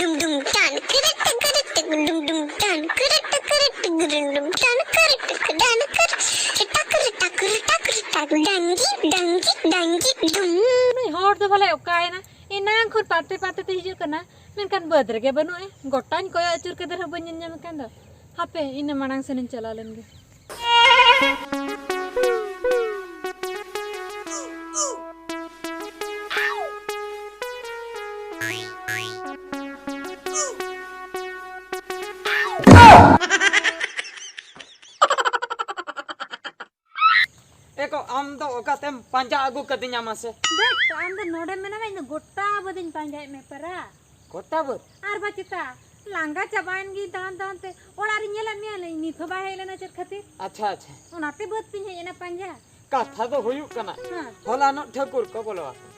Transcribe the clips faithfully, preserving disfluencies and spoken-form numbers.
Dum dum dan, kırık kırık, dum dum dan, kırık kırık, dum dum dan, kırık kırık, dan kırık, tak kırık, tak kırık, tak kırık, dangi, dangi, dangi, dum. ᱱᱩᱭ ᱦᱚᱲ ᱫᱚ ᱵᱚᱞᱮ ᱚᱠᱟᱭᱮᱱᱟ? ᱮᱱᱟᱝ ᱠᱷᱚᱱ ᱯᱟᱱᱛᱮ ᱯᱟᱱᱛᱮ ᱛᱮ ᱦᱤᱡᱩᱜ ᱠᱟᱱᱟ, ᱢᱮᱱᱠᱷᱟᱱ ᱵᱟᱹᱫᱽ ᱨᱮᱜᱮ ᱵᱟᱹᱱᱩᱜᱼᱟ᱾ ᱜᱚᱴᱟᱧ ᱠᱚᱭᱚᱜ ᱟᱹᱪᱩᱨ ᱠᱮᱫᱮ ᱨᱮᱦᱚᱸ ᱵᱟᱹᱧ ᱧᱮᱞ ᱧᱟᱢᱮ ᱠᱟᱱ ᱫᱚ᱾ ᱦᱟᱯᱮ, ᱤᱱᱟᱹ ᱢᱟᱲᱟᱝ ᱥᱮᱱᱤᱧ ᱪᱟᱞᱟᱣ ᱞᱮᱱ ᱜᱮ᱾ ᱮ ᱜᱚ, ᱟᱢ ᱫᱚ ᱚᱠᱟᱛᱮᱢ ᱯᱟᱸᱡᱟ ᱟᱹᱜᱩ ᱠᱟᱫᱤᱧᱟ ᱢᱟᱥᱮ? ᱫᱮᱠᱷ ᱛᱚ, ᱟᱢ ᱫᱚ ᱱᱚᱰᱮ ᱢᱮᱱᱟᱢᱟ, ᱤᱧ ᱫᱚ ᱜᱚᱴᱟ ᱵᱟᱹᱫᱤᱧ ᱯᱟᱸᱡᱟᱭᱮᱫ ᱢᱮ ᱯᱟᱨᱟ᱾ ᱜᱚᱴᱟ ᱵᱟᱹᱫ? ᱟᱨ ᱵᱟ ᱪᱮᱛᱟ, ᱞᱟᱸᱜᱟ ᱪᱟᱵᱟᱭᱮᱱ ᱜᱤᱧ ᱫᱟᱬᱟᱱ ᱫᱟᱬᱟᱱ ᱛᱮ᱾ ᱚᱲᱟᱜ ᱨᱤᱧ ᱧᱮᱞᱮᱫ ᱢᱮᱭᱟ, ᱞᱟᱹᱭ ᱱᱤᱛ ᱦᱚᱸ ᱵᱟᱭ ᱦᱮᱡ ᱞᱮᱱᱟ ᱪᱮᱫ ᱠᱷᱟᱹᱛᱤᱨ? ᱟᱪᱪᱷᱟ, ᱟᱪᱪᱷᱟ᱾ ᱚᱱᱟᱛᱮ ᱵᱟᱹᱫ ᱛᱤᱧ ᱦᱮᱡ ᱮᱱᱟ ᱯᱟᱸᱡᱟ᱾ ᱠᱟᱛᱷᱟ ᱫᱚ ᱦᱩᱭᱩᱜ ᱠᱟᱱᱟ, ᱦᱮᱸ᱾ ᱦᱚᱞᱟᱱᱚᱜ ᱴᱷᱟᱹᱠᱩᱨ ᱠᱚ ᱵᱚᱞᱚ ᱟᱠᱟᱱᱟ᱾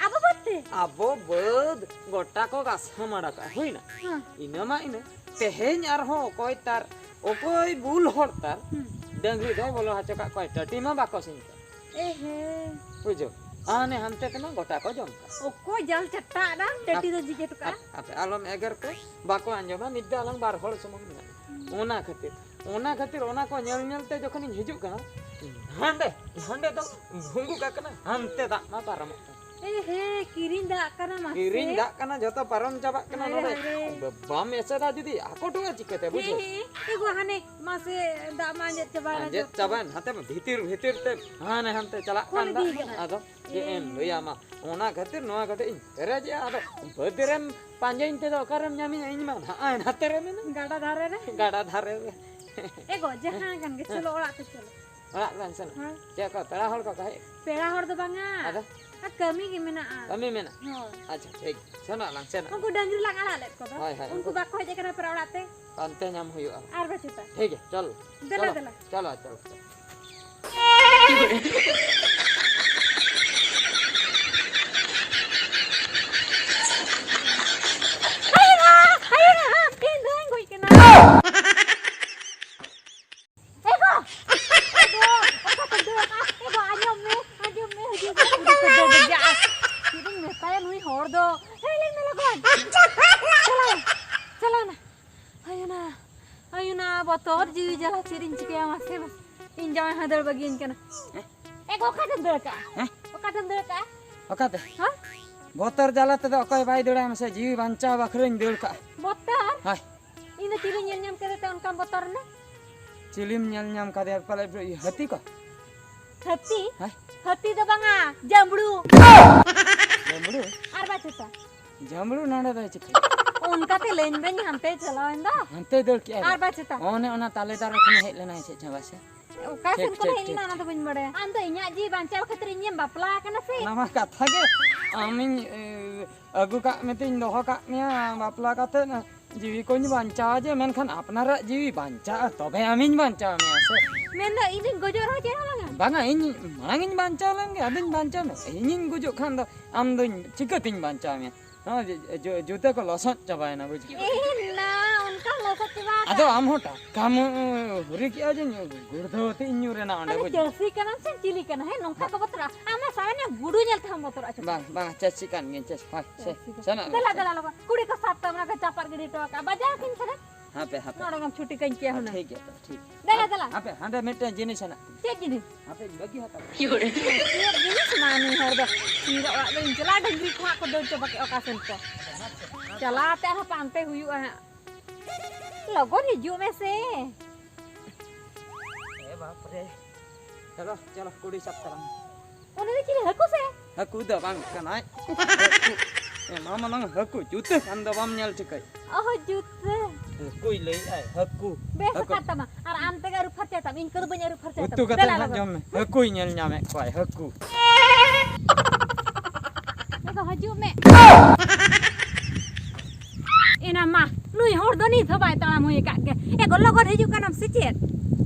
ᱟᱵᱚ ᱵᱟᱹᱫ ᱛᱮ? ᱟᱵᱚ ᱵᱟᱹᱫ ᱜᱚᱴᱟ ᱠᱚ ᱜᱟᱥᱟᱢᱟᱲᱟ ᱠᱟᱜᱼᱟ, ᱦᱩᱭᱱᱟ? ᱦᱮᱸ᱾ ᱤᱱᱟᱹ ᱢᱟ ᱤᱱᱟᱹ᱾ ᱛᱮᱦᱮᱧ ᱟᱨᱦᱚᱸ ᱚᱠᱚᱭ ᱛᱟᱨ, ᱚᱠᱚᱭ ᱵᱩᱞ ᱦᱚᱲ ᱛᱟᱨ ᱦᱩᱸ᱾ ᱰᱟᱹᱝᱨᱤ ᱫᱚᱭ ᱵᱚᱞᱚ ᱦᱚᱪᱚ ᱠᱟᱜ ᱠᱚᱣᱟ, ᱴᱟᱹᱴᱤ ᱢᱟ ᱵᱟᱠᱚ ᱥᱤᱧ ᱠᱟᱜ᱾ ᱮ ᱦᱮ᱾ ᱵᱩᱡᱷᱟᱹᱣ? ᱦᱟᱱᱮ ᱦᱟᱱᱛᱮ ᱛᱮᱢᱟ ᱜᱚᱴᱟ ᱠᱚ ᱡᱚᱢ ᱠᱟᱜ᱾ ᱚᱠᱚᱭ ᱡᱟᱞ ᱪᱟᱴᱟ ᱟᱫᱟ, ᱴᱟᱹᱴᱤ ᱫᱚ ᱡᱤᱡᱮ ᱦᱚᱴᱚ ᱠᱟᱜᱼᱟ᱾ ᱟᱯ-, ᱟᱯᱮ ᱟᱞᱚᱢ ᱮᱜᱮᱨ ᱠᱚ, ᱵᱟᱠᱚ ᱟᱸᱡᱚᱢᱟ, ᱱᱤᱛ ᱫᱚ ᱟᱞᱟᱝ ᱵᱟᱨ ᱦᱚᱲ ᱥᱩᱢᱩᱝ ᱢᱮᱱᱟᱜ᱾ ᱦᱩᱸ᱾ ᱚᱱᱟ ᱠᱷᱟᱹᱛᱤᱨ, ᱚᱱᱟ ᱠᱷᱟᱹᱛᱤᱨ ᱚᱱᱟ ᱠᱚ ᱧᱮᱞ ᱧᱮᱞ ᱛᱮ ᱡᱚᱠᱷᱚᱱᱤᱧ ᱦᱤᱡᱩᱜ ᱠᱟᱱᱟ, ᱦᱟᱸᱰᱮ, ᱦᱟᱸᱰᱮ ᱫᱚ ᱵᱷᱩᱸᱜᱩᱜ ᱠᱟᱜ ᱠᱟᱱᱟ, ᱦᱟᱱᱛᱮ ᱫᱟᱜ ᱢᱟ ᱯᱟᱨᱚᱢᱚᱜ ᱠᱟᱱᱟ᱾ ᱮ ᱦᱮ, ᱠᱤᱨᱤᱧ ᱫᱟᱜ ᱠᱟᱱᱟ ᱢᱟᱥᱮ᱾ ᱠᱤᱨᱤᱧ ᱫᱟᱜ ᱠᱟᱱᱟ, ᱡᱚᱛᱚ ᱯᱟᱨᱚᱢ ᱪᱟᱵᱟᱜ ᱠᱟᱱᱟ ᱦᱟᱭᱨᱮ, ᱱᱚᱰᱮ᱾ ᱦᱟᱭᱨᱮ᱾ ᱵᱟ-, ᱵᱟᱢ ᱮᱥᱮᱫᱟ ᱡᱩᱫᱤ, ᱟᱠᱚᱴᱚᱜᱼᱟ ᱪᱤᱠᱟᱹᱛᱮ, ᱵᱩᱡᱷᱟᱹᱣ? ᱦᱮᱸ, ᱦᱮᱸ, ᱮ ᱜᱚ, ᱦᱟᱱᱮ ᱢᱟᱥᱮ ᱫᱟᱜ ᱢᱟ ᱟᱸᱡᱮᱫ ᱪᱟᱵᱟᱭᱮᱱᱟ ᱟᱸᱡᱮᱫ ᱡᱚᱛᱚ᱾ ᱪᱟᱵᱟᱭᱮᱱ, ᱦᱟᱱᱛᱮ ᱢᱟ ᱵᱷᱤᱛᱤᱨ, ᱵᱷᱤᱛᱤᱨ ᱛᱮ ᱦᱟᱱᱮ ᱦᱟᱱᱛᱮ ᱪᱟᱞᱟᱜ ᱠᱟᱱ ᱯᱷᱳᱱ ᱫᱟᱜ᱾ ᱤᱫᱤᱭᱮᱫᱟ᱾ ᱟᱫᱚ ᱪᱮᱫ ᱮᱢ ᱦᱮᱸ᱾ ᱞᱟᱹᱭᱟ ᱢᱟ, ᱚᱱᱟ ᱠᱷᱟᱹᱛᱤᱨ ᱱᱚᱣᱟ ᱠᱟᱹᱴᱤᱡ ᱤᱧ ᱯᱮᱨᱮᱡᱮᱜᱼᱟ᱾ ᱟᱫᱚ ᱵᱟᱹᱫᱽ ᱨᱮᱢ ᱯᱟᱸᱡᱟᱧ ᱛᱮᱫᱚ ᱚᱠᱟᱨᱮᱢ ᱧᱟᱢᱤᱧᱟ? ᱤᱧ ᱢᱟ ᱱᱟᱜᱼᱟᱭ ᱱᱟᱛᱮ ᱨᱮ ᱢᱮᱱᱟᱹᱧ᱾ ᱜᱟᱰᱟ ᱫᱷᱟᱨᱮ ᱨᱮ᱾ ᱜᱟᱰᱟ ᱫᱷᱟᱨᱮ ᱨᱮ᱾ ᱮ ᱜᱚ, ᱡᱟᱦᱟᱸ ᱠᱟᱱ ᱜᱮ, ᱦᱮᱸ᱾ ᱪᱚᱞᱚ ᱚᱲᱟᱜ ᱛᱮ ᱪᱚᱞᱚ᱾ ᱚᱲᱟᱜ ᱞᱟᱝ ᱥᱮᱱᱚᱜ᱾ ᱦᱮᱸ᱾ ᱪᱮᱫ ᱠᱚ, ᱯᱮᱲᱟ ᱦᱚᱲ ᱠᱚᱠᱚ ᱦᱮᱡ? ᱯᱮᱲᱟ ᱦᱚᱲ ᱫᱚ ᱵᱟᱝᱟ᱾ ᱟᱫᱚ? ᱟᱨ ᱠᱟᱹᱢᱤ ᱜᱮ ᱢᱮᱱᱟᱜᱼᱟ᱾ ᱠᱟᱹᱢᱤ ᱢᱮᱱᱟᱜ? ᱦᱳᱭ᱾ ᱟᱪᱪᱷᱟ, ᱴᱷᱤᱠ᱾ ᱥᱮᱱᱚᱜ ᱟᱞᱟᱝ, ᱥᱮᱱᱚᱜ᱾ ᱩᱱᱠᱩ ᱰᱟᱹᱝᱨᱤ ᱞᱟᱝ ᱟᱲᱟᱜ ᱞᱮᱫ ᱠᱚᱫᱚ᱾ ᱦᱳᱭ, ᱦᱳᱭ, ᱩᱱᱠᱩ ᱩᱱᱠᱩ ᱵᱟᱠᱚ ᱦᱮᱡ ᱟᱠᱟᱱᱟ ᱯᱮᱲᱟ ᱚᱲᱟᱜ ᱛᱮ᱾ ᱚᱱᱛᱮ ᱧᱟᱢ ᱦᱩᱭᱩᱜᱼᱟ᱾ ᱟᱨ ᱵᱟᱪᱩᱜᱼᱟ᱾ ᱴᱷᱤᱠ ᱜᱮᱭᱟ, ᱪᱚᱞ᱾ ᱫᱮᱞᱟ, ᱪᱚᱞᱚ, ᱫᱮᱞᱟ᱾ ᱪᱚᱞᱚ, ᱪᱚᱞᱚ, ᱪᱚᱞᱚ᱾ ᱟᱭᱳ ᱢᱟ, ᱟᱭᱳ ᱢᱟ, ᱤᱧ ᱫᱚᱧ ᱜᱚᱡ ᱠᱟᱱᱟ᱾ ᱮ ᱜᱚ! ᱮ ᱜᱚ! ᱚᱠᱟ ᱛᱮᱢ ᱫᱟᱹᱲ ᱠᱟᱜᱼᱟ? ᱮ ᱜᱚ, ᱟᱸᱡᱚᱢ ᱢᱮ, ᱟᱸᱡᱚᱢ ᱢᱮ, ᱦᱤᱡᱩᱜ ᱢᱮ, ᱦᱤᱡᱩᱜ ᱢᱮ, ᱦᱤᱡᱩᱜ ᱢᱮ᱾ ᱪᱮᱫ ᱤᱧ ᱢᱮᱛᱟᱭᱟ ᱱᱩᱭ ᱦᱚᱲ ᱫᱚ? ᱦᱮᱡ ᱞᱮᱱ ᱢᱮ ᱞᱚᱜᱚᱱ᱾ ᱛᱚᱨ ᱡᱤᱣᱤ ᱡᱟᱞᱟ ᱪᱮᱫ ᱤᱧ ᱪᱤᱠᱟᱹᱭᱟ ᱢᱟᱥᱮ? ᱤᱧ ᱡᱟᱶᱟᱭ ᱦᱚᱸ ᱫᱟᱹᱲ ᱵᱟᱹᱜᱤᱭᱟᱹᱧ ᱠᱟᱱᱟ᱾ ᱮ, ᱜᱚ, ᱚᱠᱟ ᱛᱮᱢ ᱫᱟᱹᱲ ᱠᱟᱜᱼᱟ? ᱦᱮᱸ? ᱚᱠᱟ ᱛᱮᱢ ᱫᱟᱹᱲ ᱠᱟᱜᱼᱟ? ᱚᱠᱟᱛᱮ? ᱦᱮᱸ? ᱵᱚᱛᱚᱨ ᱡᱟᱞᱟ ᱛᱮᱫᱚ ᱚᱠᱚᱭ ᱵᱟᱭ ᱫᱟᱹᱲᱟ ᱢᱟᱥᱮ? ᱡᱤᱣᱤ ᱵᱟᱧᱪᱟᱣ ᱵᱟᱠᱷᱨᱟᱧ ᱫᱟᱹᱲ ᱠᱟᱜᱼᱟ᱾ ᱵᱚᱛᱚᱨ? ᱦᱳᱭ᱾ ᱤᱧ ᱫᱚ ᱪᱤᱞᱤᱧ ᱧᱮᱞ ᱧᱟᱢ ᱠᱮᱫᱮ ᱛᱮ ᱚᱱᱠᱟᱢ ᱵᱚᱛᱚᱨ ᱮᱱᱟ? ᱪᱤᱞᱤᱢ ᱧᱮᱞ ᱧᱟᱢ ᱠᱟᱫᱮᱭᱟ? ᱯᱟᱞᱮ ᱦᱟᱹᱛᱤ ᱠᱚ? ᱦᱟᱹᱛᱤ? ᱦᱮᱸ? ᱦᱟᱹᱛᱤ ᱫᱚ ᱵᱟᱝᱟ, ᱡᱟᱢᱵᱽᱲᱩ᱾ ᱡᱟᱢᱵᱽᱲᱩ? ᱟᱨ ᱵᱟᱭ ᱪᱮᱛᱟ? ᱡᱟᱢᱵᱽᱲᱩ ᱱᱚᱰᱮ ᱫᱚᱭ ᱪᱤᱠᱟᱹᱭᱟ? ᱚᱱᱠᱟᱛᱮ ᱞᱟᱹᱭᱟᱹᱧ ᱵᱟᱹᱧ ᱦᱟᱱᱛᱮᱭ ᱪᱟᱞᱟᱣᱮᱱ ᱫᱚ᱾ ᱦᱟᱱᱛᱮᱭ ᱫᱟᱹᱲ ᱠᱮᱜᱼᱟ᱾ ᱟᱨ ᱵᱟᱭ ᱪᱮᱛᱟ? ᱚᱱᱮ ᱚᱱᱟ ᱛᱟᱞᱮ ᱫᱟᱨᱮ ᱠᱷᱚᱱᱮ ᱦᱮᱡ ᱞᱮᱱᱟᱭ ᱪᱮᱫ ᱪᱚ ᱵᱟᱥᱮ? ᱚᱠᱟ ᱥᱮᱱ ᱴᱷᱤᱠ, ᱠᱷᱚᱱ ᱴᱷᱤᱠ, ᱦᱮᱡ ᱴᱷᱤᱠ, ᱞᱮᱱᱟ ᱚᱱᱟ ᱫᱚ ᱴᱷᱤᱠ᱾ ᱵᱟᱹᱧ ᱵᱟᱲᱟᱭᱟ᱾ ᱟᱢ ᱫᱚ ᱤᱧᱟᱹᱜ ᱡᱤᱣᱤ ᱵᱟᱧᱪᱟᱣ ᱠᱷᱟᱹᱛᱤᱨ ᱤᱧᱮᱢ ᱵᱟᱯᱞᱟ ᱟᱠᱟᱱᱟ ᱥᱮ? ᱚᱱᱟ ᱢᱟ ᱠᱟᱛᱷᱟ ᱜᱮ, ᱟᱢᱤᱧ, ᱮ, ᱟᱹᱜᱩ ᱠᱟᱜ ᱢᱮᱛᱮᱧ ᱫᱚᱦᱚ ᱠᱟᱜ ᱢᱮᱭᱟ ᱵᱟᱯᱞᱟ ᱠᱟᱛᱮᱫ, ᱡᱤᱣᱤ ᱠᱚᱧ ᱵᱟᱧᱪᱟᱣᱟ ᱡᱮ, ᱢᱮᱱᱠᱷᱟᱱ ᱟᱯᱱᱟᱨᱟᱜ ᱡᱤᱣᱤ ᱵᱟᱧᱪᱟᱜᱼᱟ ᱛᱚᱵᱮ ᱟᱢᱤᱧ ᱵᱟᱧᱪᱟᱣ ᱢᱮᱭᱟ ᱥᱮ? ᱢᱮᱱᱫᱚ ᱤᱧᱤᱧ ᱜᱚᱡᱚᱜ ᱨᱮᱦᱚᱸ ᱪᱮᱫ ᱦᱚᱸ ᱵᱟᱝᱟ? ᱵᱟᱝᱟ, ᱤᱧ ᱢᱟᱲᱟᱝ ᱤᱧ ᱵᱟᱧᱪᱟᱣ ᱞᱮᱱ ᱜᱮ, ᱟᱫᱚᱧ ᱵᱟᱧᱪᱟᱣ ᱢᱮ᱾ ᱤᱧᱤᱧ ᱜᱩᱡᱩᱜ ᱠᱷᱟᱱ ᱫᱚ ᱟᱢ ᱫᱚᱧ ᱪᱤᱠᱟᱹᱛᱤᱧ ᱵᱟᱧᱪᱟᱣ ᱢᱮᱭᱟ? ᱱᱚᱜᱼᱚᱭ ᱡᱮ, ᱡᱩ-, ᱡᱩᱛᱟᱹ ᱠᱚ ᱞᱚᱥᱚᱫ ᱪᱟᱵᱟᱭᱮᱱᱟ, ᱵᱩᱡᱽ ᱠᱮᱫᱟ? ᱮ ᱱᱟ, ᱚᱱᱠᱟ ᱞᱚᱥᱚᱫ ᱪᱟᱵᱟ ᱟᱫᱚ ᱟᱠᱟᱱᱟ᱾ ᱟᱢ ᱦᱚᱸ ᱴᱟᱠᱟᱢ ᱦᱩᱨᱤ ᱠᱮᱜᱼᱟ ᱡᱮ ᱧᱩ-, ᱜᱩᱲᱫᱷᱟᱹᱣ ᱟᱛᱮ ᱤᱧ ᱧᱩᱨ ᱮᱱᱟ ᱚᱸᱰᱮ, ᱟᱞᱮ ᱵᱩᱡᱽ? ᱪᱟᱹᱥᱤ ᱠᱟᱱᱟᱢ ᱥᱮ ᱪᱤᱞᱤ ᱠᱟᱱᱟ? ᱦᱮᱸ, ᱱᱚᱝᱠᱟ ᱠᱚ ᱵᱚᱛᱚᱨᱟ? ᱟᱢ ᱢᱟ ᱥᱟᱢᱟᱱᱭᱚ ᱜᱩᱰᱩ ᱧᱮᱞ ᱛᱮᱦᱚᱸᱢ ᱵᱚᱛᱚᱨᱚᱜᱼᱟ, ᱪᱚ᱾ ᱵᱟᱝ, ᱵᱟᱝ, ᱪᱟᱹᱥᱤ ᱠᱟᱱ ᱜᱤᱭᱟᱹᱧ, ᱪᱟᱹᱥᱤ᱾ ᱦᱳᱭ, ᱪᱟᱹᱥᱤ ᱠᱟᱱᱟ᱾ ᱥᱮᱱᱚᱜ ᱫᱮᱞᱟ, ᱢᱮ᱾ ᱫᱮᱞᱟ, ᱞᱚᱜᱚᱱ᱾ ᱠᱩᱲᱤ ᱠᱚ ᱥᱟᱵ ᱛᱟᱢ, ᱚᱱᱟ ᱠᱚ ᱪᱟᱯᱟᱫ ᱜᱤᱰᱤ ᱦᱚᱴᱚ ᱠᱟᱜᱼᱟ᱾ ᱵᱟᱡᱟᱣ ᱠᱤᱧ ᱥᱮ? ᱦᱟᱯᱮ, ᱦᱟᱯᱮ᱾ ᱱᱚᱰᱮ ᱜᱮᱢ ᱪᱷᱩᱴᱤ ᱠᱟᱹᱧ ᱠᱮᱭᱟ ᱦᱩᱱᱟᱹᱝ᱾ ᱴᱷᱤᱠ ᱜᱮᱭᱟ ᱛᱚ, ᱴᱷᱤᱠ᱾ ᱫᱮᱞᱟ, ᱫᱮᱞᱟ᱾ ᱦᱟᱯᱮ, ᱦᱟᱸᱰᱮ ᱢᱤᱫᱴᱮᱱ ᱡᱤᱱᱤᱥ ᱦᱮᱱᱟᱜ ᱛᱤᱧᱟ᱾ ᱪᱮᱫ ᱡᱤᱱᱤᱥ? ᱦᱟᱯᱮᱧ ᱵᱟᱹᱜᱤ ᱦᱟᱛᱟᱲᱟ᱾ ᱪᱮᱫ ᱡᱤᱱᱤᱥ ᱢᱟ ᱱᱩᱭ ᱦᱚᱲ ᱫᱚ? ᱛᱤᱨᱮ ᱚᱲᱟᱜ ᱫᱚᱧ ᱪᱟᱞᱟᱜᱼᱟ, ᱰᱟᱹᱝᱨᱤ ᱠᱚ ᱦᱟᱸᱜ ᱠᱚ ᱫᱟᱹᱲ ᱪᱟᱵᱟ ᱠᱮᱫ ᱚᱠᱟ ᱥᱮᱱ ᱠᱚ᱾ ᱪᱟᱞᱟᱣ ᱛᱮ ᱟᱨᱦᱚᱸ ᱯᱟᱱᱛᱮ ᱦᱩᱭᱩᱜᱼᱟ ᱦᱟᱸᱜ᱾ ᱞᱚᱜᱚᱱ ᱦᱤᱡᱩᱜ ᱢᱮᱥᱮ᱾ ᱮ ᱵᱟᱯ ᱨᱮ᱾ ᱪᱚᱞᱚ, ᱪᱚᱞᱚ, ᱠᱩᱲᱤ ᱥᱟᱵ ᱛᱟᱞᱟᱝ ᱢᱮ᱾ ᱩᱱᱤ ᱫᱚ ᱪᱤᱞᱤ, ᱦᱟᱹᱠᱩ ᱥᱮ? ᱦᱟᱹᱠᱩ ᱫᱚ ᱵᱟᱝ ᱠᱟᱱᱟᱭ᱾ ᱦᱟᱹᱠᱩ᱾ ᱮ, ᱱᱚᱣᱟ ᱢᱟ ᱱᱟᱝ ᱦᱟᱹᱠᱩ, ᱡᱩᱛᱟᱹ ᱠᱷᱟᱱ ᱫᱚ ᱵᱟᱢ ᱧᱮᱞ ᱴᱷᱤᱠᱟᱹᱭ᱾ ᱚᱦᱚ, ᱡᱩᱛᱟᱹ᱾ ᱦᱟᱹᱠᱩᱭ ᱞᱟᱹᱭᱮᱫᱼᱟᱭ, ᱦᱟᱹᱠᱩ᱾ ᱵᱮᱥ ᱦᱟᱹᱠᱩ᱾ ᱟᱠᱟᱫ ᱛᱟᱢᱟ᱾ ᱟᱨ ᱟᱢ ᱛᱮᱜᱮ ᱟᱹᱨᱩ ᱯᱷᱟᱨᱪᱟᱭ ᱛᱟᱢ, ᱤᱧ ᱠᱚᱫᱚ ᱵᱟᱹᱧ ᱟᱹᱨᱩ ᱯᱷᱟᱨᱪᱟᱭ ᱩᱛᱩ ᱛᱟᱢᱟ᱾ ᱠᱟᱛᱮ ᱫᱮᱞᱟ ᱦᱟᱸᱜ ᱞᱚᱜᱚᱱ᱾ ᱡᱚᱢ ᱢᱮ᱾ ᱦᱟᱹᱠᱩᱭ ᱧᱮᱞ ᱧᱟᱢᱮᱫ ᱠᱚᱣᱟᱭ, ᱦᱟᱹᱠᱩ᱾ ᱮ ᱜᱚ, ᱦᱤᱡᱩᱜ ᱢᱮ᱾ ᱮᱱᱟ ᱢᱟ, ᱱᱩᱭ ᱦᱚᱲ ᱫᱚ ᱱᱤᱛ ᱦᱚᱸ ᱵᱟᱭ ᱛᱟᱲᱟᱢ ᱦᱩᱭ ᱟᱠᱟᱫ ᱜᱮ᱾ ᱮ ᱜᱚ, ᱞᱚᱜᱚᱱ ᱦᱤᱡᱩᱜ ᱠᱟᱱᱟᱢ ᱥᱮ ᱪᱮᱫ?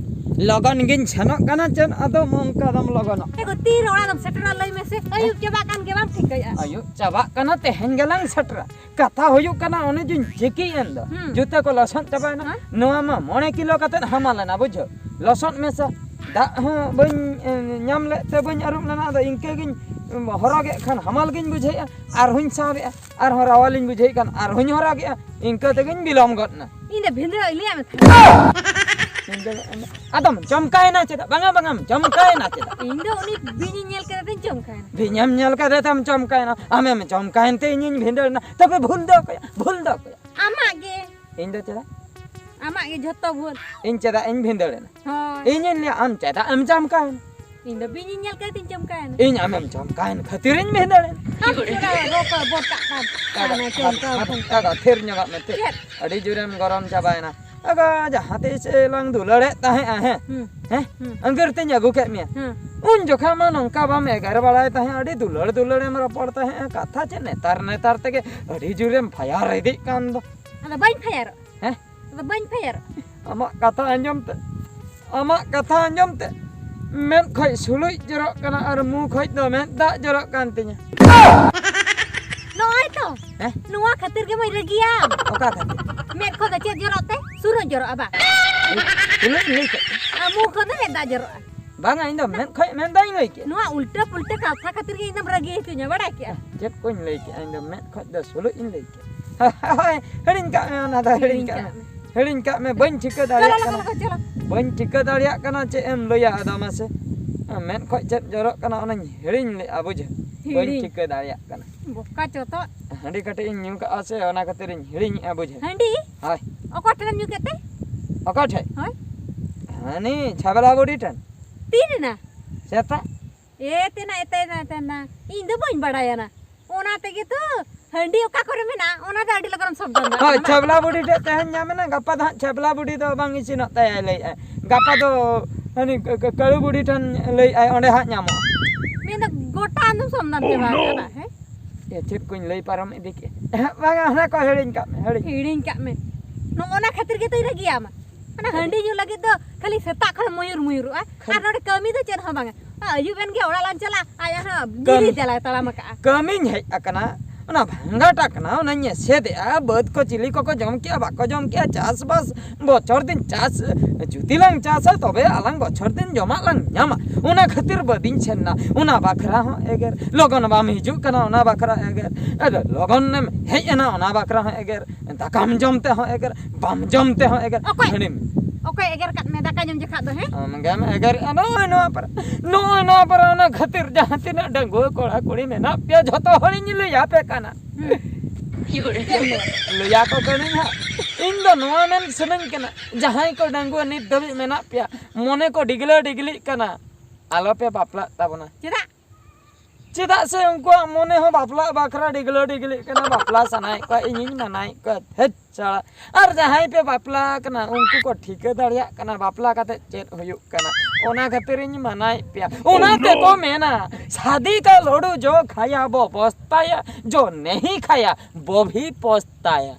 ᱞᱚᱜᱚᱱ ᱜᱤᱧ ᱥᱮᱱᱚᱜ ᱠᱟᱱᱟ, ᱪᱮᱫ ᱟᱫᱚ ᱚᱱᱠᱟ ᱫᱚᱢ ᱞᱚᱜᱚᱱᱚᱜ? ᱮ ᱜᱚ, ᱛᱤᱨᱮ ᱚᱲᱟᱜ ᱫᱚᱢ ᱥᱮᱴᱮᱨᱟ ᱞᱟᱹᱭ ᱢᱮᱥᱮ? ᱟᱹᱭᱩᱵ ᱪᱟᱵᱟᱜ ᱠᱟᱱ ᱜᱮ, ᱵᱟᱢ ᱴᱷᱤᱠᱟᱹᱭᱮᱫᱼᱟ᱾ ᱟᱹᱭᱩᱵ ᱪᱟᱵᱟᱜ ᱠᱟᱱᱟ, ᱛᱮᱦᱮᱧ ᱜᱮᱞᱟᱝ ᱥᱮᱴᱮᱨᱟ᱾ ᱠᱟᱛᱷᱟ ᱦᱩᱭᱩᱜ ᱠᱟᱱᱟ, ᱚᱱᱮ ᱡᱮᱧ ᱡᱮᱠᱤ ᱮᱱ ᱫᱚ, ᱦᱩᱸ᱾ ᱡᱩᱛᱟᱹ ᱠᱚ ᱞᱚᱥᱚᱫ ᱪᱟᱵᱟᱭᱮᱱᱟ᱾ ᱦᱮᱸ? ᱱᱚᱣᱟ ᱢᱟ ᱢᱚᱬᱮ ᱠᱤᱞᱳ ᱠᱟᱛᱮᱫ ᱦᱟᱢᱟᱞ ᱮᱱᱟ, ᱵᱩᱡᱷᱟᱹᱣ? ᱞᱚᱥᱚᱫ ᱢᱮᱥᱟ᱾ ᱫᱟᱜ ᱦᱚᱸ ᱵᱟᱹᱧ, ᱮ, ᱧᱟᱢ ᱞᱮᱫ ᱛᱮ ᱵᱟᱹᱧ ᱟᱹᱨᱩᱵ ᱞᱮᱱᱟ᱾ ᱟᱫᱚ ᱤᱱᱠᱟᱹ ᱜᱤᱧ, ᱮᱢ, ᱦᱚᱨᱚᱜᱮᱫ ᱠᱷᱟᱱ ᱦᱟᱢᱟᱞ ᱜᱤᱧ ᱵᱩᱡᱷᱟᱹᱣᱮᱫᱼᱟ, ᱟᱨᱦᱚᱸᱧ ᱥᱟᱵᱮᱫᱼᱟ, ᱟᱨᱦᱚᱸ ᱨᱟᱣᱟᱞᱤᱧ ᱵᱩᱡᱷᱟᱹᱣᱮᱫ ᱠᱷᱟᱱ ᱟᱨᱦᱚᱸᱧ ᱦᱚᱨᱚᱜᱮᱫᱼᱟ᱾ ᱤᱱᱠᱟᱹ ᱛᱮᱜᱮᱧ ᱵᱤᱞᱚᱢ ᱜᱚᱫ ᱮᱱᱟ᱾ ᱤᱧ ᱫᱚ ᱵᱷᱤᱸᱫᱟᱹᱲ ᱤᱧ ᱞᱟᱹᱭᱟᱫ ᱢᱮ ᱛᱟᱦᱮᱸᱫ᱾ ᱟᱫᱚᱢ ᱪᱚᱢᱠᱟᱭᱮᱱᱟ ᱪᱮᱫᱟᱜ? ᱵᱟᱝᱟ, ᱵᱟᱝᱟᱢ ᱪᱚᱢᱠᱟᱭᱮᱱᱟ ᱪᱮᱫᱟᱜ? ᱤᱧ ᱫᱚ ᱩᱱᱤ ᱵᱤᱧᱤᱧ ᱧᱮᱞ ᱠᱮᱫᱮ ᱛᱮᱧ ᱪᱚᱢᱠᱟᱭᱮᱱᱟ᱾ ᱵᱤᱧᱮᱢ ᱧᱮᱞ ᱠᱮᱫᱮ ᱛᱮᱢ ᱪᱚᱢᱠᱟᱭᱮᱱᱟ? ᱟᱢᱮᱢ ᱪᱚᱢᱠᱟᱭᱮᱱ ᱛᱮ ᱤᱧᱤᱧ ᱵᱷᱤᱸᱫᱟᱹᱲᱮᱱᱟ᱾ ᱛᱚᱵᱮ ᱵᱷᱩᱞ ᱫᱚ ᱚᱠᱚᱭᱟᱜ? ᱵᱷᱩᱞ ᱫᱚ ᱚᱠᱚᱭᱟᱜ? ᱟᱢᱟᱜ ᱜᱮ᱾ ᱤᱧ ᱫᱚ ᱪᱮᱫᱟᱜ? ᱟᱢᱟᱜ ᱜᱮ ᱡᱷᱚᱛᱚ ᱵᱷᱩᱞ᱾ ᱤᱧ ᱪᱮᱫᱟᱜ ᱤᱧ ᱵᱷᱤᱸᱫᱟᱹᱲᱮᱱᱟ? ᱦᱳᱭ᱾ ᱤᱧᱤᱧ ᱞᱟᱹᱭᱟ, ᱟᱢ ᱪᱮᱫᱟᱜ ᱮᱢ ᱪᱚᱢᱠᱟᱭᱮᱱᱟ? ᱤᱧ ᱫᱚ ᱵᱤᱧᱤᱧ ᱧᱮᱞ ᱠᱮᱫᱮ ᱛᱮᱧ ᱪᱚᱢᱠᱟᱭᱮᱱᱟ᱾ ᱤᱧ ᱟᱢᱮᱢ ᱪᱚᱢᱠᱟᱭᱮᱱ ᱠᱷᱟᱹᱛᱤᱨᱤᱧ ᱵᱷᱤᱸᱫᱟᱹᱲᱮᱱᱟ᱾ ᱟᱢ ᱪᱮᱫᱟᱜ ᱨᱚᱠᱚ ᱵᱚᱨ ᱠᱟᱜ ᱠᱟᱱ? ᱠᱟᱫᱟ, ᱦᱟᱱᱮ ᱪᱚᱢᱠᱟᱣ ᱠᱟᱫᱟ, ᱯᱷᱚᱢᱠᱟᱣ᱾ ᱠᱟᱫᱟ, ᱛᱷᱤᱨ ᱧᱚᱜᱟᱜ ᱢᱮ, ᱛᱷᱤᱨ᱾ ᱪᱮᱫ? ᱟᱹᱰᱤ ᱡᱳᱨᱮᱢ ᱜᱚᱨᱚᱢ ᱪᱟᱵᱟᱭᱮᱱᱟ᱾ ᱟᱜᱟ, ᱡᱟᱦᱟᱸ ᱛᱤᱥ ᱞᱟᱝ ᱫᱩᱞᱟᱹᱲᱮᱫ ᱛᱟᱦᱮᱸᱜᱼᱟ, ᱦᱮᱸ? ᱦᱩᱸ᱾ ᱦᱮᱸ? ᱦᱩᱸ᱾ ᱟᱹᱜᱤᱨ ᱛᱤᱧ ᱟᱹᱜᱩ ᱠᱮᱫ ᱢᱮᱭᱟ᱾ ᱦᱩᱸ᱾ ᱩᱱ ᱡᱚᱠᱷᱟ ᱢᱟ ᱱᱚᱝᱠᱟ ᱵᱟᱢ ᱮᱜᱮᱨ ᱵᱟᱲᱟᱭ ᱛᱟᱦᱮᱸᱜ, ᱟᱹᱰᱤ ᱫᱩᱞᱟᱹᱲ ᱫᱩᱞᱟᱹᱲᱮᱢ ᱨᱚᱯᱚᱲ ᱛᱟᱦᱮᱸᱜᱼᱟ᱾ ᱠᱟᱛᱷᱟ ᱪᱮᱫ ᱱᱮᱛᱟᱨ ᱱᱮᱛᱟᱨ ᱛᱮᱜᱮ ᱟᱹᱰᱤ ᱡᱳᱨᱮᱢ ᱯᱷᱟᱭᱟᱨ ᱤᱫᱤᱜ ᱠᱟᱱ ᱫᱚ᱾ ᱟᱫᱚ ᱵᱟᱹᱧ ᱯᱷᱟᱭᱟᱨᱚᱜ᱾ ᱦᱮᱸ? ᱟᱫᱚ ᱵᱟᱹᱧ ᱯᱷᱟᱭᱟᱨᱚᱜ᱾ ᱟᱢᱟᱜ ᱠᱟᱛᱷᱟ ᱟᱸᱡᱚᱢ ᱛᱮ, ᱟᱢᱟᱜ ᱠᱟᱛᱷᱟ ᱟᱸᱡᱚᱢ ᱛᱮ ᱢᱮᱫ ᱠᱷᱚᱡ ᱥᱩᱞᱩᱡ ᱡᱚᱨᱚᱜ ᱠᱟᱱᱟ ᱟᱨ ᱢᱩ ᱠᱷᱚᱡ ᱫᱚ ᱢᱮᱫ ᱫᱟᱜ ᱡᱚᱨᱚᱜ ᱠᱟᱱ ᱛᱤᱧᱟ᱾ ᱱᱚᱜᱼᱚᱭ ᱛᱚ᱾ ᱦᱮᱸ? ᱱᱚᱣᱟ ᱠᱷᱟᱹᱛᱤᱨ ᱜᱮ ᱢᱟᱹᱧ ᱨᱟᱹᱜᱤᱭᱟ᱾ ᱚᱠᱟ ᱠᱷᱟᱹᱛᱤᱨ? ᱢᱮᱫ ᱠᱷᱚᱱ ᱫᱚ ᱪᱮᱫ ᱡᱚᱨᱚᱜ ᱛᱮ? ᱥᱩᱨᱚᱡ ᱡᱚᱨᱚᱜᱼᱟ ᱵᱟ? ᱥᱩᱞᱩᱡ ᱤᱧ ᱞᱟᱹᱭ ᱠᱮᱫ? ᱟᱨ ᱢᱩ ᱠᱷᱚᱱ ᱫᱚ ᱢᱮᱫ ᱫᱟᱜ ᱡᱚᱨᱚᱜᱼᱟ᱾ ᱵᱟᱝᱟ, ᱤᱧ ᱫᱚ ᱢᱮᱫ ᱠᱷᱚᱡ ᱢᱮᱫ ᱫᱟᱜ ᱤᱧ ᱞᱟᱹᱭ ᱠᱮᱫ᱾ ᱱᱚᱣᱟ ᱩᱞᱴᱟᱹ ᱯᱩᱞᱴᱟᱹ ᱠᱟᱛᱷᱟ ᱠᱷᱟᱹᱛᱤᱨ ᱜᱮ ᱤᱧ ᱫᱚᱢ ᱨᱟᱹᱜᱤ ᱦᱚᱪᱚᱧᱟ, ᱵᱟᱲᱟᱭ ᱠᱮᱫᱼᱟ? ᱪᱮᱫ ᱠᱚᱧ ᱞᱟᱹᱭ ᱠᱮᱫᱼᱟ? ᱤᱧ ᱫᱚ ᱢᱮᱫ ᱠᱷᱚᱡ ᱫᱚ ᱥᱩᱞᱩᱡ ᱤᱧ ᱞᱟᱹᱭ ᱠᱮᱫᱼᱟ᱾ ᱦᱳᱭ, ᱦᱤᱲᱤᱧ ᱠᱟᱜ ᱢᱮ, ᱚᱱᱟ ᱫᱚ ᱦᱤᱲᱤᱧ ᱦᱤᱲᱤᱧ ᱠᱟᱜ ᱠᱟᱜ ᱢᱮ᱾ ᱢᱮ᱾ ᱦᱤᱲᱤᱧ ᱠᱟᱜ ᱢᱮ, ᱵᱟᱹᱧ ᱴᱷᱤᱠᱟᱹ ᱫᱟᱲᱮᱭᱟᱜ ᱪᱚᱞᱚ, ᱠᱟᱱᱟ᱾ ᱞᱚᱜᱚᱱ, ᱞᱚᱜᱚᱱ, ᱪᱚᱞᱚ᱾ ᱵᱟᱹᱧ ᱴᱷᱤᱠᱟᱹ ᱫᱟᱲᱮᱭᱟᱜ ᱠᱟᱱᱟ ᱪᱮᱫ ᱮᱢ ᱞᱟᱹᱭᱟ ᱟᱫᱚ ᱢᱟᱥᱮ᱾ ᱢᱮᱫ ᱠᱷᱚᱡ ᱪᱮᱫ ᱡᱚᱨᱚᱜ ᱠᱟᱱᱟ ᱚᱱᱟᱧ ᱦᱤᱲᱤᱧ ᱞᱮᱜᱼᱟ ᱵᱩᱡᱷᱟᱹᱣ᱾ ᱵᱟᱹᱧ ᱦᱤᱲᱤᱧ᱾ ᱴᱷᱤᱠᱟᱹ ᱫᱟᱲᱮᱭᱟᱜ ᱠᱟᱱᱟ᱾ ᱵᱚᱠᱟ ᱪᱚᱛᱚᱜ᱾ ᱦᱟᱺᱰᱤ ᱠᱟᱹᱴᱤᱡ ᱤᱧ ᱧᱩ ᱠᱟᱜᱼᱟ ᱥᱮ ᱚᱱᱟ ᱠᱷᱟᱹᱛᱤᱨ ᱤᱧ ᱦᱤᱲᱤᱧᱮᱜᱼᱟ ᱵᱩᱡᱷᱟᱹᱣ᱾ ᱦᱟᱺᱰᱤ? ᱦᱳᱭ᱾ ᱚᱠᱟ ᱴᱷᱮᱱᱮᱢ ᱧᱩ ᱠᱮᱫ ᱛᱮ? ᱚᱠᱟ ᱴᱷᱮᱡ? ᱦᱳᱭ᱾ ᱦᱟᱹᱱᱤ ᱪᱷᱟᱵᱞᱟ ᱵᱩᱰᱷᱤ ᱴᱷᱮᱱ᱾ ᱛᱤ ᱨᱮᱱᱟ? ᱥᱮᱛᱟᱜ᱾ ᱮ ᱛᱮᱱᱟ, ᱮ ᱛᱮᱱᱟ, ᱮ ᱛᱮᱱᱟ᱾ ᱤᱧ ᱫᱚ ᱵᱟᱹᱧ ᱵᱟᱲᱟᱭᱟ ᱱᱟ᱾ ᱚᱱᱟ ᱛᱮᱜᱮ ᱛᱚ ᱦᱟᱺᱰᱤ ᱚᱠᱟ ᱠᱚᱨᱮ ᱢᱮᱱᱟᱜᱼᱟ, ᱚᱱᱟ ᱫᱚ ᱟᱹᱰᱤ ᱞᱚᱜᱚᱱ ᱥᱚᱵᱫᱚ ᱢᱮᱱᱟᱜᱼᱟ᱾ ᱦᱳᱭ, ᱪᱷᱟᱵᱞᱟ ᱵᱩᱰᱷᱤ ᱴᱷᱮᱡ ᱛᱮᱦᱮᱧ ᱧᱟᱢ ᱮᱱᱟ, ᱜᱟᱯᱟ ᱫᱚ ᱦᱟᱸᱜ ᱪᱷᱟᱵᱞᱟ ᱵᱩᱰᱷᱤ ᱫᱚ ᱵᱟᱝ ᱤᱥᱤᱱᱚᱜ ᱛᱟᱭᱟ ᱞᱟᱹᱭᱮᱫᱼᱟᱭ᱾ ᱜᱟᱯᱟ ᱫᱚ ᱦᱟᱹᱱᱤ ᱠᱟᱹ-, ᱠᱟᱹ-, ᱠᱟᱹᱲᱩ ᱵᱩᱰᱷᱤ ᱴᱷᱮᱱ ᱞᱟᱹᱭᱮᱫᱼᱟᱭ, ᱚᱸᱰᱮ ᱦᱟᱸᱜ ᱧᱟᱢᱚᱜᱼᱟ᱾ ᱢᱮᱱᱫᱚ ᱜᱚᱴᱟ ᱟᱢᱫᱚᱢ ᱥᱚᱢᱫᱟᱱ ᱪᱟᱵᱟ ᱟᱠᱟᱫᱟ, ᱦᱮᱸ? ᱮ, ᱪᱮᱫ ᱠᱚᱧ ᱞᱟᱹᱭ ᱯᱟᱨᱚᱢ ᱤᱫᱤ ᱠᱮᱫ? ᱵᱟᱝᱟ, ᱚᱱᱟ ᱠᱚ ᱦᱤᱲᱤᱧ ᱠᱟᱜ ᱢᱮ, ᱦᱤᱲᱤᱧ᱾ ᱦᱤᱲᱤᱧ ᱠᱟᱜ ᱢᱮ᱾ ᱱᱚᱜᱼᱚ ᱱᱟ ᱠᱷᱟᱹᱛᱤᱨ ᱜᱮᱛᱚᱧ ᱨᱟᱹᱜᱤᱭᱟᱢᱟ᱾ ᱚᱱᱟ ᱦᱟᱺᱰᱤ ᱧᱩ ᱞᱟᱹᱜᱤᱫ ᱫᱚ ᱠᱷᱟᱹᱞᱤ ᱥᱮᱛᱟᱜ ᱠᱷᱚᱱ ᱢᱚᱭᱩᱨ ᱢᱚᱭᱩᱨᱚᱜᱼᱟ᱾ ᱠᱷᱟᱹᱞᱤ ᱟᱨ ᱱᱚᱰᱮ ᱠᱟᱹᱢᱤ ᱫᱚ ᱪᱮᱫ ᱦᱚᱸ ᱵᱟᱝᱟ᱾ ᱟᱹᱭᱩᱵ ᱮᱱ ᱜᱮ ᱚᱲᱟᱜ ᱞᱟᱝ ᱪᱟᱞᱟᱜᱼᱟ, ᱟᱡ ᱦᱚᱸ ᱠᱟᱹᱢᱤ᱾ ᱡᱤᱨᱤ ᱡᱟᱞᱟᱭ ᱛᱟᱲᱟᱢ ᱟᱠᱟᱜᱼᱟ᱾ ᱠᱟᱹᱢᱤᱧ ᱦᱮᱡ ᱟᱠᱟᱱᱟ, ᱚᱱᱟ ᱵᱷᱟᱸᱜᱟᱴ ᱟᱠᱟᱱᱟ, ᱚᱱᱟᱧ ᱮᱥᱮᱫᱮᱜᱼᱟ᱾ ᱵᱟᱹᱫᱽ ᱠᱚ ᱪᱤᱞᱤ ᱠᱚᱠᱚ ᱡᱚᱢ ᱠᱮᱜᱼᱟ, ᱵᱟᱠᱚ ᱡᱚᱢ ᱠᱮᱜᱼᱟ, ᱪᱟᱥᱵᱟᱥ ᱵᱚᱪᱷᱚᱨ ᱫᱤᱱ ᱪᱟᱥ ᱡᱩᱫᱤ ᱞᱟᱝ ᱪᱟᱥᱟ, ᱛᱚᱵᱮ ᱟᱞᱟᱝ ᱵᱚᱪᱷᱚᱨ ᱫᱤᱱ ᱡᱚᱢᱟᱜ ᱞᱟᱝ ᱧᱟᱢᱟ᱾ ᱚᱱᱟ ᱠᱷᱟᱹᱛᱤᱨ ᱵᱟᱹᱫᱤᱧ ᱥᱮᱱ ᱱᱟ, ᱚᱱᱟ ᱵᱟᱠᱷᱨᱟ ᱦᱚᱸ ᱮᱜᱮᱨ᱾ ᱞᱚᱜᱚᱱ ᱵᱟᱢ ᱦᱤᱡᱩᱜ ᱠᱟᱱᱟ, ᱚᱱᱟ ᱵᱟᱠᱷᱨᱟ ᱮᱜᱮᱨ᱾ ᱟᱫᱚ ᱞᱚᱜᱚᱱᱮᱢ ᱦᱮᱡ ᱮᱱᱟ, ᱚᱱᱟ ᱵᱟᱠᱷᱨᱟ ᱦᱚᱸ ᱮᱜᱮᱨ᱾ ᱫᱟᱠᱟᱢ ᱡᱚᱢ ᱛᱮᱦᱚᱸ ᱮᱜᱮᱨ, ᱵᱟᱢ ᱡᱚᱢ ᱛᱮᱦᱚᱸ ᱮᱜᱮᱨ᱾ ᱚᱠᱚᱭ? ᱦᱟᱹᱱᱤᱢ ᱚᱠᱚᱭ ᱮᱜᱮᱨ ᱠᱟᱫ ᱢᱮ ᱫᱟᱠᱟ ᱡᱚᱢ ᱡᱚᱠᱷᱟᱜ ᱫᱚ, ᱦᱮᱸ? ᱟᱢ ᱜᱮᱢ ᱮᱜᱮᱨᱮᱜᱼᱟ ᱱᱚᱜᱼᱚᱭ ᱱᱚᱣᱟ ᱯᱟᱨᱟ, ᱱᱚᱜᱼᱚᱭ ᱱᱚᱣᱟ ᱯᱟᱨᱟ᱾ ᱚᱱᱟ ᱠᱷᱟᱹᱛᱤᱨ ᱡᱟᱦᱟᱸ ᱛᱤᱱᱟᱹᱜ ᱰᱟᱺᱜᱩᱣᱟᱹ ᱠᱚᱲᱟ ᱠᱩᱲᱤ ᱢᱮᱱᱟᱜ ᱯᱮᱭᱟ, ᱡᱷᱚᱛᱚ ᱦᱚᱲᱤᱧ ᱞᱟᱹᱭ ᱟᱯᱮ ᱠᱟᱱᱟ᱾ ᱞᱟᱹᱭ ᱟᱠᱚ ᱠᱟᱹᱱᱟᱹᱧ ᱦᱟᱸᱜ᱾ ᱤᱧ ᱫᱚ ᱱᱚᱣᱟ ᱢᱮᱱ ᱥᱟᱱᱟᱧ ᱠᱟᱱᱟ, ᱡᱟᱦᱟᱸᱭ ᱠᱚ ᱰᱟᱺᱜᱩᱣᱟᱹ ᱱᱤᱛ ᱫᱷᱟᱹᱵᱤᱡ ᱢᱮᱱᱟᱜ ᱯᱮᱭᱟ, ᱢᱚᱱᱮ ᱠᱚ ᱰᱤᱜᱽᱞᱟᱹ ᱰᱤᱜᱽᱞᱤᱜ ᱠᱟᱱᱟ, ᱟᱞᱚ ᱯᱮ ᱵᱟᱯᱞᱟᱜ ᱛᱟᱵᱚᱱᱟ᱾ ᱪᱮᱫᱟᱜ? ᱪᱮᱫᱟᱜ ᱥᱮ ᱩᱱᱠᱩᱣᱟᱜ ᱢᱚᱱᱮ ᱦᱚᱸ ᱵᱟᱯᱞᱟᱜ ᱵᱟᱠᱷᱨᱟ ᱰᱤᱜᱽᱞᱟᱹ ᱰᱤᱜᱽᱞᱤᱜ ᱠᱟᱱᱟ, ᱵᱟᱯᱞᱟ ᱥᱟᱱᱟᱭᱮᱫ ᱠᱚᱣᱟ, ᱤᱧᱤᱧ ᱢᱟᱱᱟᱭᱮᱫ ᱠᱚᱣᱟ᱾ ᱫᱷᱮᱴ ᱪᱟᱲᱟ᱾ ᱟᱨ ᱡᱟᱦᱟᱸᱭ ᱯᱮ ᱵᱟᱯᱞᱟ ᱟᱠᱟᱱᱟ, ᱩᱱᱠᱩ ᱠᱚ ᱴᱷᱤᱠᱟᱹ ᱫᱟᱲᱮᱭᱟᱜ ᱠᱟᱱᱟ ᱵᱟᱯᱞᱟ ᱠᱟᱛᱮ ᱪᱮᱫ ᱦᱩᱭᱩᱜ ᱠᱟᱱᱟ᱾ ᱚᱱᱟ ᱠᱷᱟᱹᱛᱤᱨᱤᱧ ᱢᱟᱱᱟᱭᱮᱫ ᱯᱮᱭᱟ᱾ ᱚᱱᱟ ᱛᱮᱠᱚ ᱢᱮᱱᱟ, ᱥᱟᱫᱤ ᱠᱟ ᱞᱚᱰᱩ ᱡᱚ ᱠᱷᱟᱭᱟ ᱵᱚ ᱯᱚᱥᱛᱟᱭᱟ, ᱡᱚ ᱱᱮᱦᱤ ᱠᱷᱟᱭᱟ ᱵᱚ ᱵᱷᱤ ᱯᱚᱥᱛᱟᱭᱟ᱾